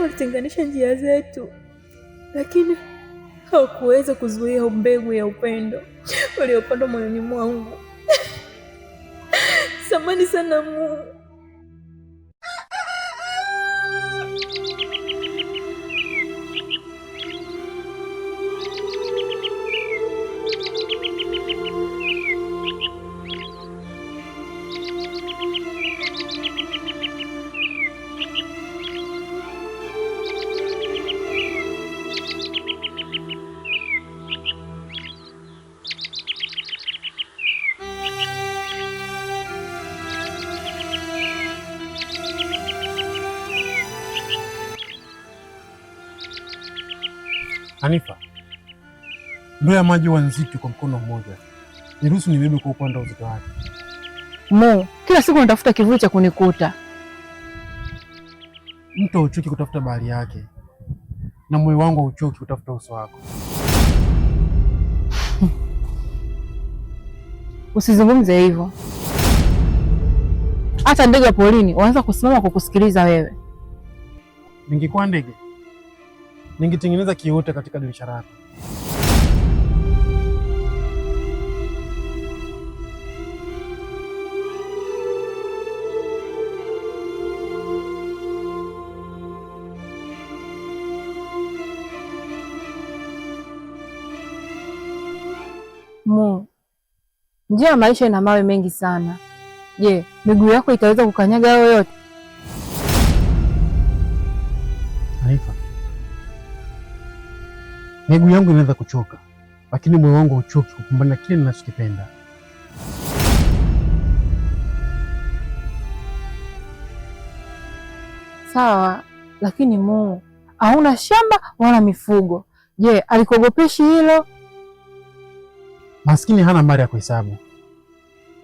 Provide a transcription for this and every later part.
Walitenganisha njia zetu, lakini hawakuweza kuzuia mbegu ya upendo waliopandwa moyoni mwangu. Samani sana Mungu. Hanifa, ndoo ya maji huwa nzito kwa mkono mmoja. Niruhusu nibebe kwa upande wa uzito wake. Mo, kila siku unatafuta kivuli cha kunikuta. Mtu hauchoki kutafuta bahari yake, na moyo wangu hauchoki kutafuta uso wako. Usizungumze hivyo. Hata ndege wa porini wanaanza kusimama kwa kusikiliza wewe. Ningekuwa ndege, ningetengeneza kiota katika dirisha lako. Mo, njia ya maisha ina mawe mengi sana. Je, miguu yako itaweza kukanyaga hayo yote? Hanifa, miguu yangu inaweza kuchoka, lakini moyo wangu hauchoki kupambana kile ninachokipenda. Sawa, lakini Mo, hauna shamba wala mifugo. Je, alikuogopeshi hilo? Maskini hana mali ya kuhesabu,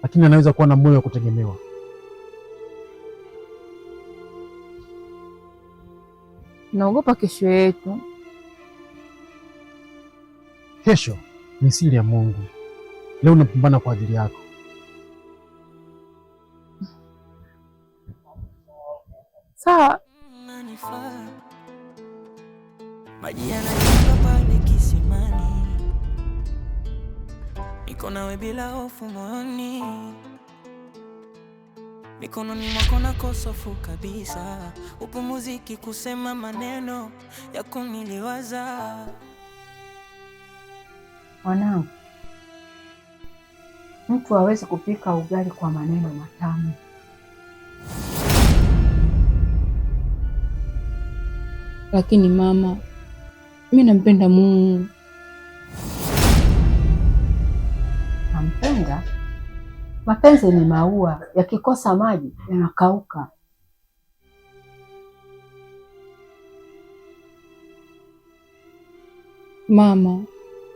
lakini anaweza kuwa na moyo wa kutegemewa. Naogopa kesho yetu. Kesho ni siri ya Mungu. Leo unapambana kwa ajili yako. Sawa. Nanifaa. Maji yanajaa pale kisimani, niko nawe bila hofu moyoni, mikononi mwako nakosa hofu kabisa, upumuziki kusema maneno ya kuniliwaza. Mwanangu, mtu hawezi kupika ugali kwa maneno matamu. Lakini mama, mi nampenda Mungu. Nampenda? Mapenzi ni maua, yakikosa maji yanakauka. Mama,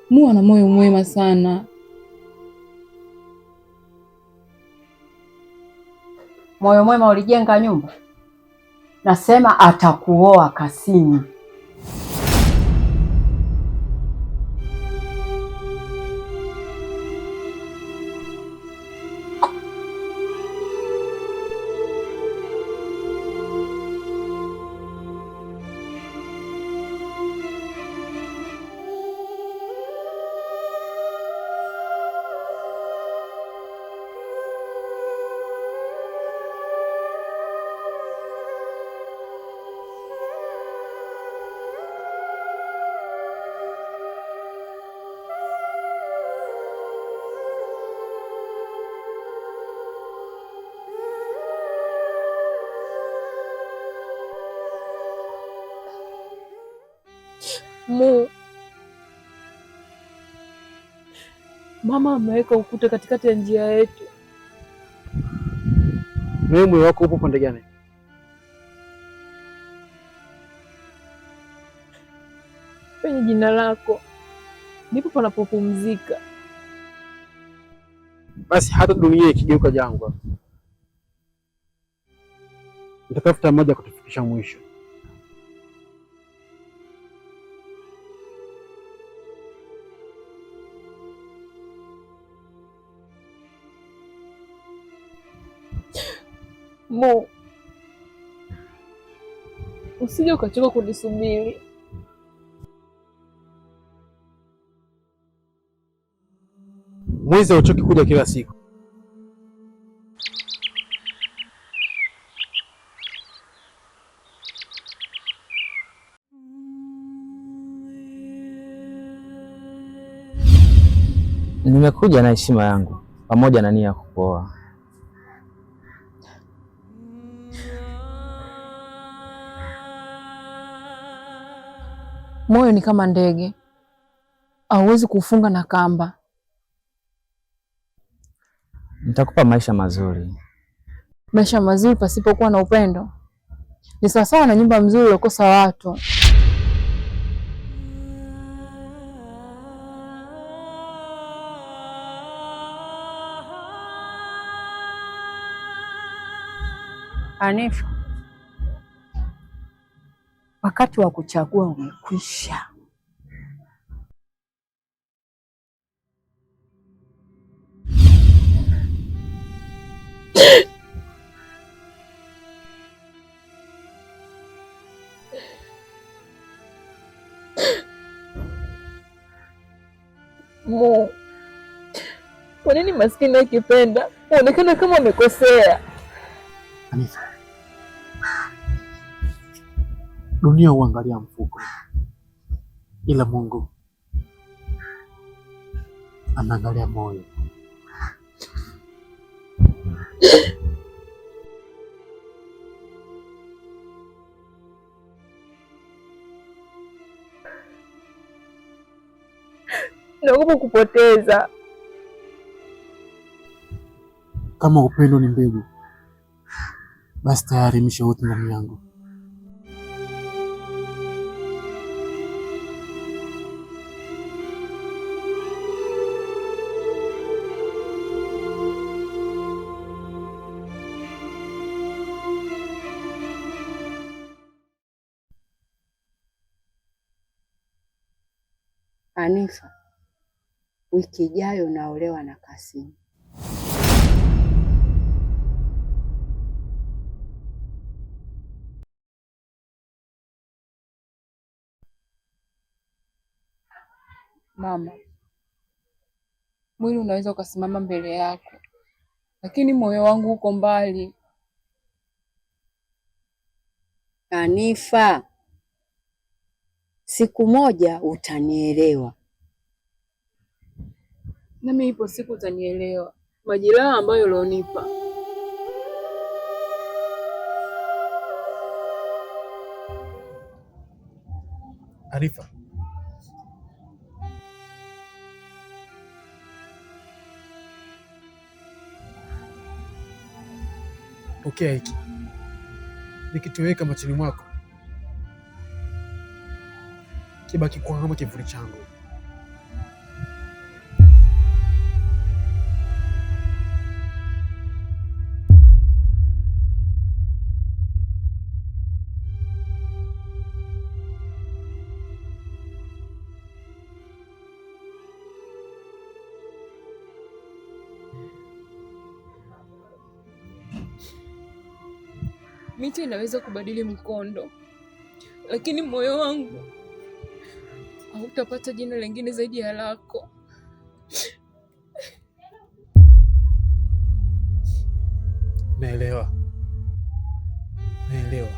Mu ana moyo mwema sana. Moyo mwema ulijenga nyumba? Nasema atakuoa Kasimu. Mu, mama ameweka ukuta katikati ya njia yetu. Wewe moyo wako upo pande gani? Penye jina lako ndipo panapopumzika. Basi hata dunia ikigeuka jangwa, nitatafuta moja kutufikisha mwisho. Mu, Usije ukachoka kunisubiri. Mwizi hauchoki kuja kila siku. Nimekuja na heshima yangu pamoja na nia ya kukuoa. Moyo ni kama ndege, hauwezi kuufunga na kamba. Nitakupa maisha mazuri. Maisha mazuri pasipokuwa na upendo ni sawasawa na nyumba mzuri uliokosa watu. Hanifa, wakati wa kuchagua umekwisha. Mo, kwa nini maskini akipenda huonekana kama amekosea? Hanifa, dunia huangalia mfuko, ila Mungu anaangalia moyo. Naogopa kupoteza. Kama upendo ni mbegu, basi tayari imeshaota ndani yangu. Hanifa, wiki ijayo naolewa na Kasimu. Mama, mwili unaweza ukasimama mbele yako, lakini moyo wangu uko mbali. Hanifa, siku moja utanielewa. Nami ipo siku utanielewa majeraha ambayo ulionipa. Hanifa, pokea hiki, nikitoweka machoni mwako, kibaki kuwa kama kivuli changu. Miti inaweza kubadili mkondo, lakini moyo wangu hautapata jina lingine zaidi ya lako. Naelewa, naelewa,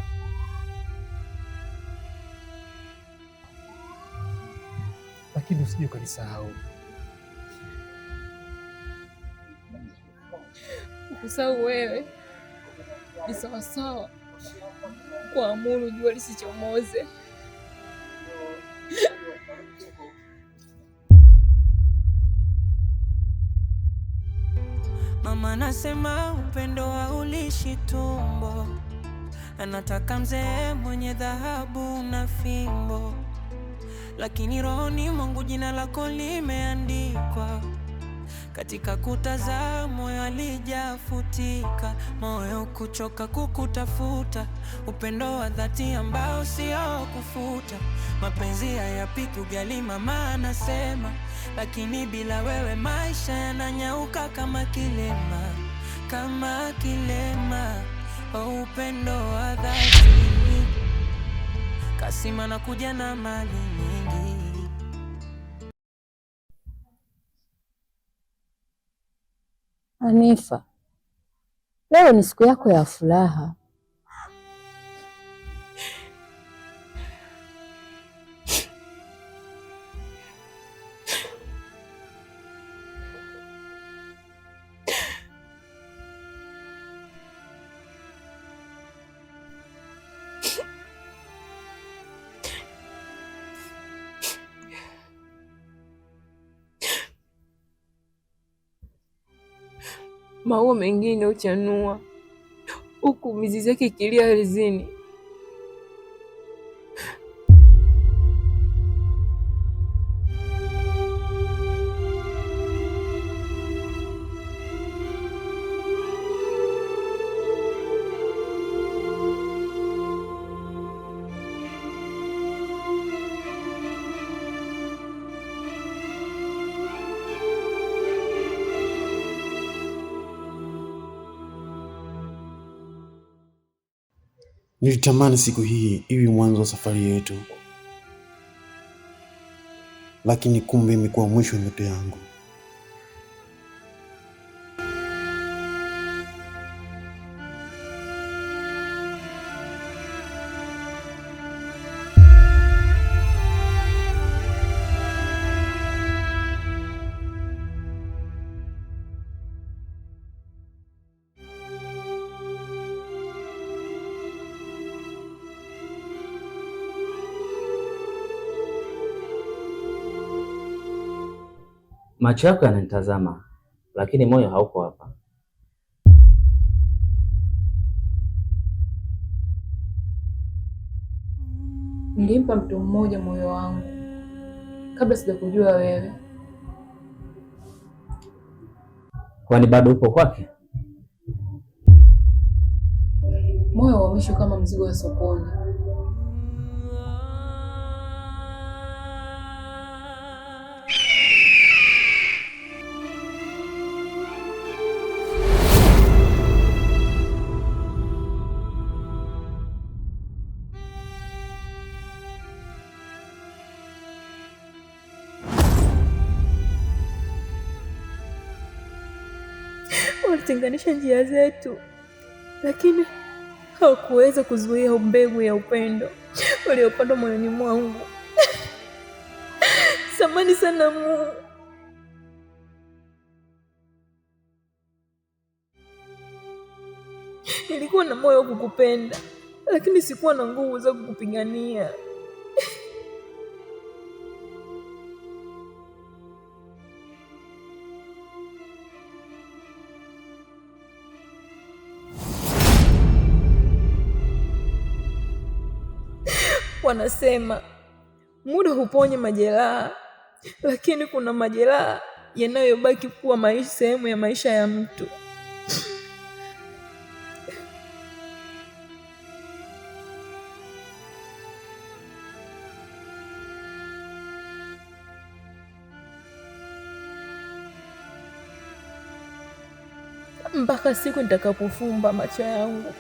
lakini usije ukanisahau. Kukusahau wewe ni sawasawa kuamuru jua lisichomoze. Mama nasema upendo haulishi tumbo, anataka mzee mwenye dhahabu na fimbo, lakini rohoni mwangu jina lako limeandikwa katika kuta za moyo, alijafutika moyo kuchoka kukutafuta, upendo wa dhati ambao sio kufuta. Mapenzi hayapiki ugali, mama anasema, lakini bila wewe maisha yananyauka kama kilema, kama kilema. Oh, upendo wa dhati. Anasema nakuja na mali nyingi. Anifa, leo ni siku yako ya furaha. Maua mengine huchanua huku mizizi yake ikilia ardhini. Nilitamani siku hii iwe mwanzo wa safari yetu, lakini kumbe imekuwa mwisho wa ndoto yangu. Macho yako yananitazama, lakini moyo hauko hapa. Nilimpa mtu mmoja moyo wangu kabla sijakujua wewe. Kwani bado upo kwake? Moyo hauhamishwi kama mzigo wa sokoni. Walitenganisha njia zetu, lakini hawakuweza kuzuia mbegu ya upendo uliopandwa moyoni mwangu. Samani sana Mungu. Nilikuwa na moyo wa kukupenda, lakini sikuwa na nguvu za kukupigania. Wanasema muda huponya majeraha, lakini kuna majeraha yanayobaki kuwa maisha, sehemu ya maisha ya mtu. Mpaka siku nitakapofumba macho yangu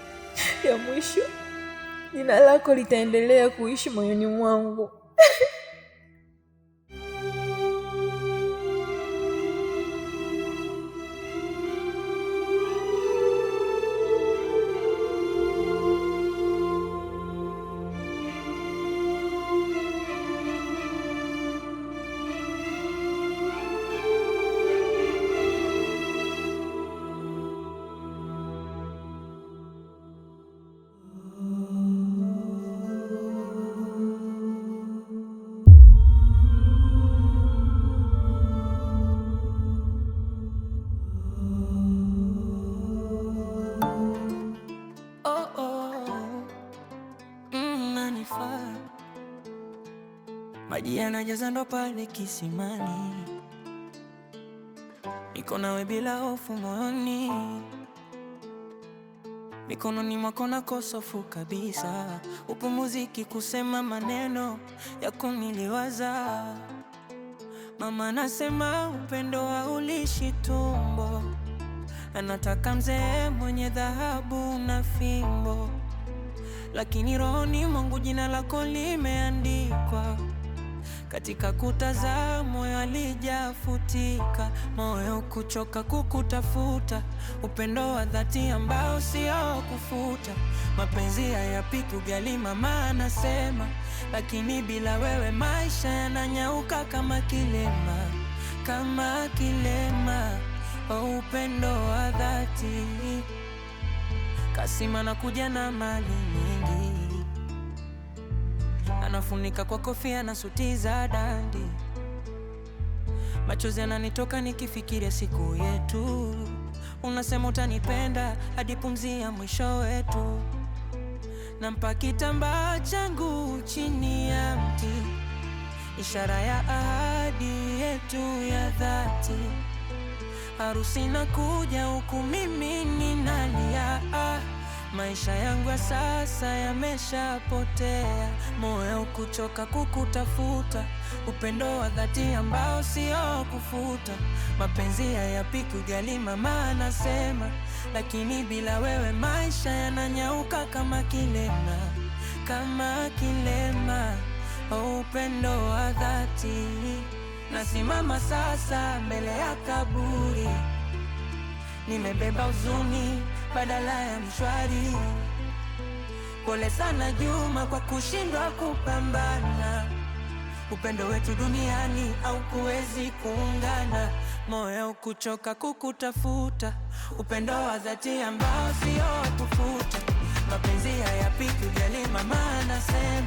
ya mwisho, jina lako litaendelea kuishi moyoni mwangu. Oh, oh. Nanifaa maji yanajaza ndo pale kisimani, niko nawe bila hofu moyoni, mikononi mwako nakosa hofu kabisa, upumuziki kusema maneno ya kuniliwaza. Mama nasema upendo haulishi tumbo, anataka mzee mwenye dhahabu na fimbo, lakini rohoni mwangu jina lako limeandikwa katika kuta za moyo, halijafutika. Moyo kuchoka kukutafuta, upendo wa dhati ambao sio kufuta. Mapenzi hayapiki ugali, mama anasema, lakini bila wewe maisha yananyauka kama kilema, kama kilema. Oh, upendo wa dhati. Kasima nakuja na mali nyingi, anafunika kwa kofia na suti za dandi. Machozi yananitoka nikifikiria siku yetu. Unasema utanipenda hadi pumzi ya mwisho wetu. Nampa kitambaa changu chini ya mti, ishara ya ahadi yetu ya dhati. Harusi nakuja huku mimi ninalia, ah. Maisha yangu ya sasa yameshapotea, moyo kuchoka kukutafuta, upendo wa dhati ambao sio kufuta. Mapenzi hayapiki ugali, mama anasema, lakini bila wewe maisha yananyauka kama kilema, kama kilema. Oh, upendo wa dhati. Nasimama sasa mbele ya kaburi, nimebeba huzuni badala ya mshwari. Pole sana Juma kwa kushindwa kupambana, upendo wetu duniani haukuwezi kuungana. Moyo kuchoka kukutafuta, upendo wa dhati ambao sio kufuta. Mapenzi hayapiki ugali, mama anasema.